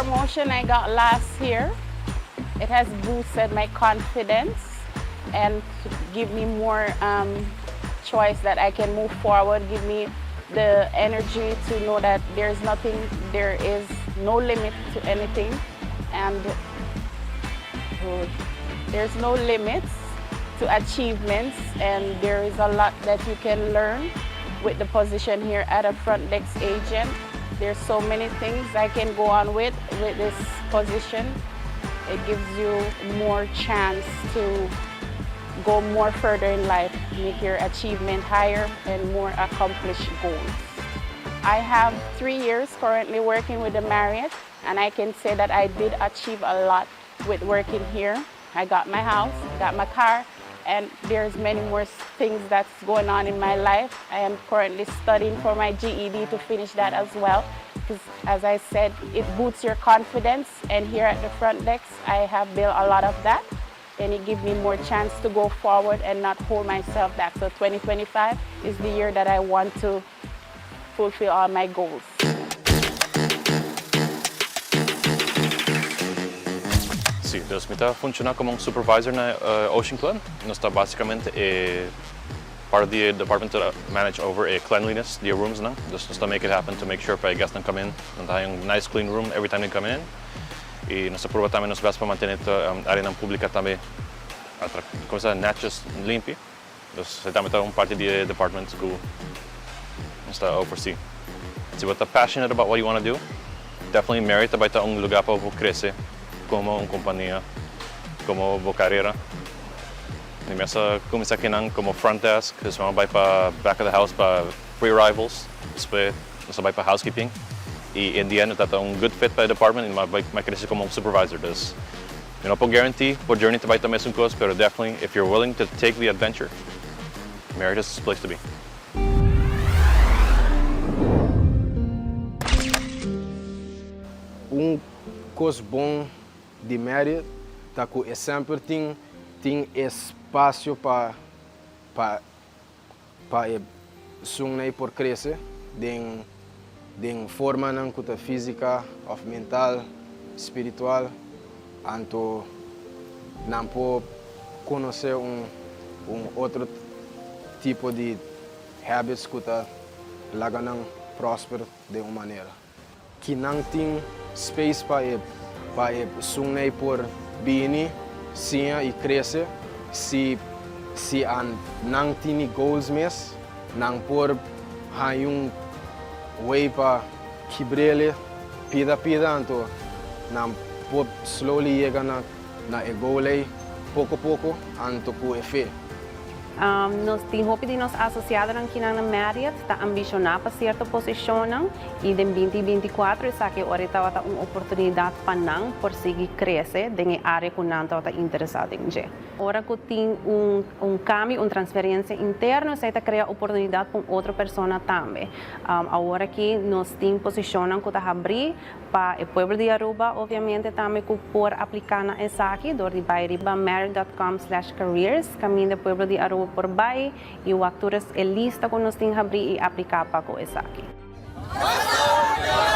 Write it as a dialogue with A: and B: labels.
A: promotion I got last year, it has boosted my confidence and give me more choice that I can move forward, give me the energy to know that there's nothing, there is no limit to anything and there's no limits to achievements and there is a lot that you can learn with the position here at a front desk agent. There's so many things I can go on with this position. It gives you more chance to go more further in life, make your achievement higher and more accomplished goals. I have 3 years currently working with the Marriott, and I can say that I did achieve a lot with working here. I got my house, got my car, and there's many more things that's going on in my life. I am currently studying for my GED to finish that as well. Because as I said, it boosts your confidence, and here at the front desk, I have built a lot of that. And it gives me more chance to go forward and not hold myself back. So 2025 is the year that I want to fulfill all my goals.
B: Si, dus mi ta funciona como un supervisor na Ocean Club. Nos ta basicamente e part of the department to manage over a cleanliness di rooms, no? Dus nos ta make it happen to make sure pa guests come in, nan ta un nice clean room every time they come in. Y nos ta purba tambe nos best pa mantene e area publico tambe cos netjes limpi. Dus esey tambe ta un parti di e department cu nos ta oversee. Si bo ta passionate about what you want to do, definitely Marriott tambe ta un lugar pa bo crece como un compania, como bo carera. Mi mes a cuminsa aki como front desk, dus mi a bay pa back of the house pa pre-arrivals, despues nos a bay pa housekeeping. Y in the end, ta un good fit pa e department y mi a crece como un supervisor. Dus, no por guarantee bo journey ta bay ta mesun cos, pero definitely if you're willing to take the adventure, Marriott is the place to be.
C: Un cos bon di Marriott ta cu e semper tin espacio pa esun por crece den forma nan cu fisico of mental, spiritual, anto nan por conoce un otro tipo di habits cu ta laga nan prosper di un manera. Cu nan tin space pa esun por bini, siña y crece, si an nan tin goals mes, nan por hay un way pa kibr'e pida pida, anto nan por slowly yega na e goal poco poco, anto cu fe.
D: Nos tin hopi di nos asociado aki na Marriott ta ambiciona pa cierto posicion y den 2024 esaki awor ta un oportunidad pa nan por sigui crece den area cu nan ta interesa den dje. Ora cu tin un cambio, un transferencia interno, esey ta crea oportunidad pa otro persona tambe. Awor aki nos tin posicion cu ta habri pa e pueblo di Aruba, obviamente tambe por aplica na esaki, door di bay riba marriott.com/careers, caminda pueblo di Aruba por bay y wak tur e lista cu nos tin habri y aplica pa esaki.
E: Awesome!